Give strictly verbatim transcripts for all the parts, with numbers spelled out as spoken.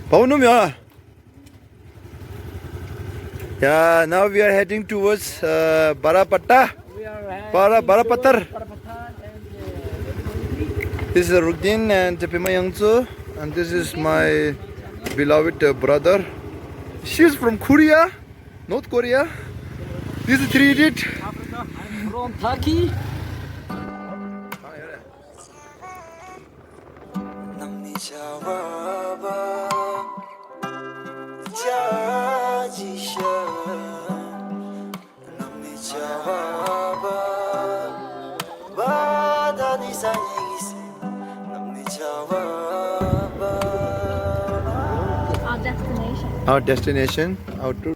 Bau num ya. Yeah, now we are heading towards uh, Barapatta. Bara Barapatar. This is Rukdin and Pema Yangtsu, and this is my beloved uh, brother. She's from Korea, North Korea. This is three idiot. From Turkey. Our destination. Our tour.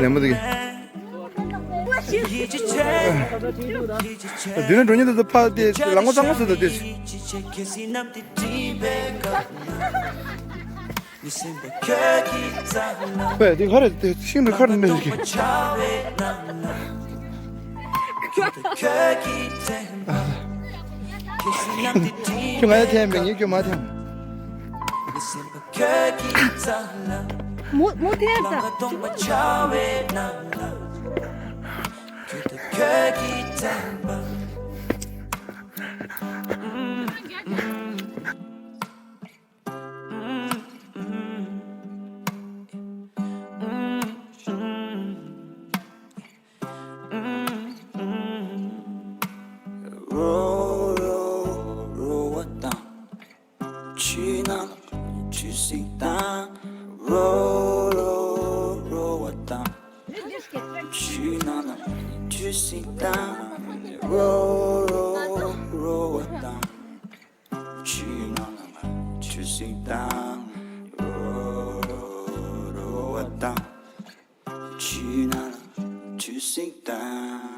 ལེ་མོ་དེ། དེ་ནས་འགྲོ་ཉིན་དེ་ཚོ་ཕར་དེ་ལམ་ངོ་གཙང་མ་བཟོས་དང་དེ། ཨེ་དེ་ག་རེ་དེ་ཤིང་དུ་ཁར་མེད་ཀི། ཁྱོད་ང་ཡ་ཐེམ་མེད་ངས་ཁྱོད་མ་ཐེམ། མོ་མོ་ཐེམ་ད། ཆུ་ནང་ལ་ཆུ་སྲིན་དང་། རོ་རོ་བ་དང་། ཆུ་ནང་ལ་ཆུ་སྲིན་དང་།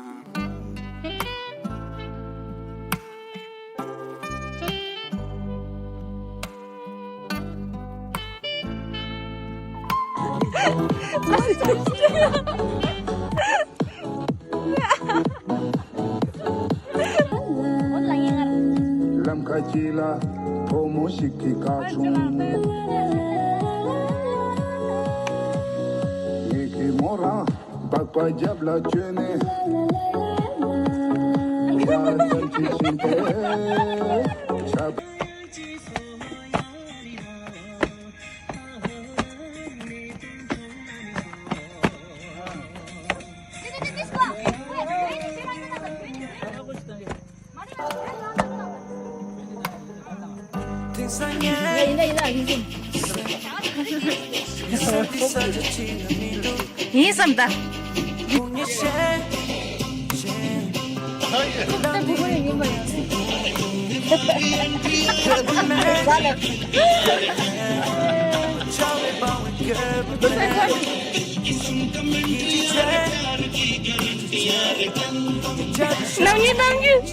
ལམ་ཁ་དཀྱིལ་ལ་བུ་མོ་ཞིག་གིས་ཁ་ཆུང་། ངེད་ཀྱི་མོ་རང་སྦག་སྦག་རྒྱབ་ལ་བཅོས་ནས། ང་ཚང་གི་ཤིང་པའི་ཆ། ཡིན་བསམ་ད། ནང་ཉིད་ནང་ཉིད།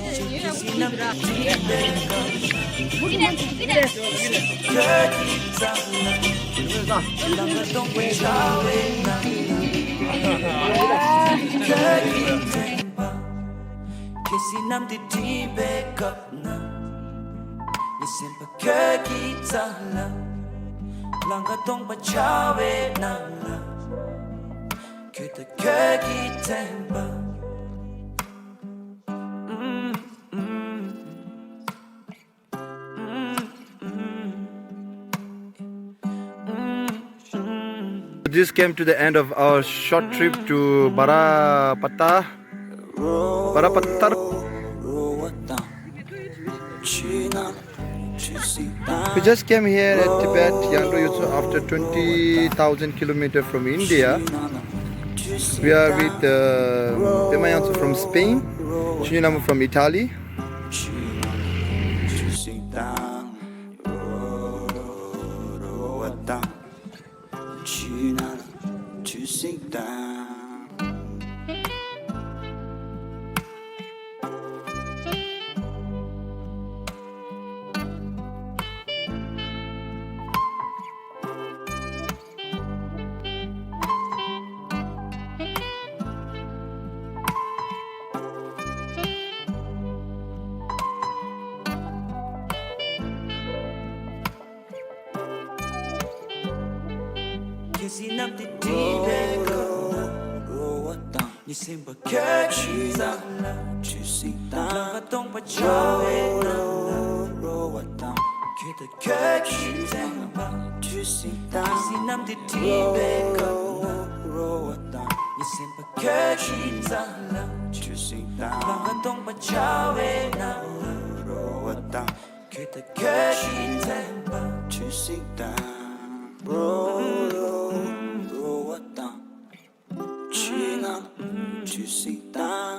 ཁྱེད་སྲིད་གནམ་འདི་འགྲིམ་པའི་སྐབས་ན། ངའི་སེམས་པ་ཁྱོད་ཀྱི་རྩ་ལ། ལང་ཀ་སྟོང་པ་འཆར་བའི་ནང་ལ། ཁྱོད་དང་ཁྱོད་ཀྱི་དྲན་པ། This came to the end of our short trip to Barapata. Barapatar. We just came here at Tibet, Yangdru Yutsu, after twenty thousand kilometers from India. We are with uh, Pema Yangtse from Spain, Chunyinama from Italy. ཉི་ཟེར་གནམ་དེ་བྲིས་པའི་སྐབས་ན། རོ་བ་དང་། ཉི་ཟེར་པ་ཁྱོད་ཀྱི་རྩ་ལ་ཆུ་སྲིན་དང་། ལམ་ཁ་སྟོང་པ་བྱ་བའི་ནང་ལ། རོ་བ་དང་། ཁྱོད་དང་ཁྱོད་ཀྱི་མཚན་པ་ཆུ་སྲིན་དང་། ཉི་ཟེར་གནམ་དེ་བྲིས་པའི་སྐབས་ན། རོ་བ་དང་། ཉི་ཟེར་པ་ཁྱོད་ཀྱི་རྩ་ལ་ཆུ་སྲིན་དང་། ལམ་ཁ་སྟོང་པ་བྱ་བའི་ནང་ལ། རོ་བ་དང་། ཁྱོད་དང་ཁྱོད་ཀྱི་མཚན་པ་ཆུ་སྲིན་དང་། རོ་རོ་རོ་བ་དང་། ཆུ་ནང་ཆུ་སྲིན་དང་།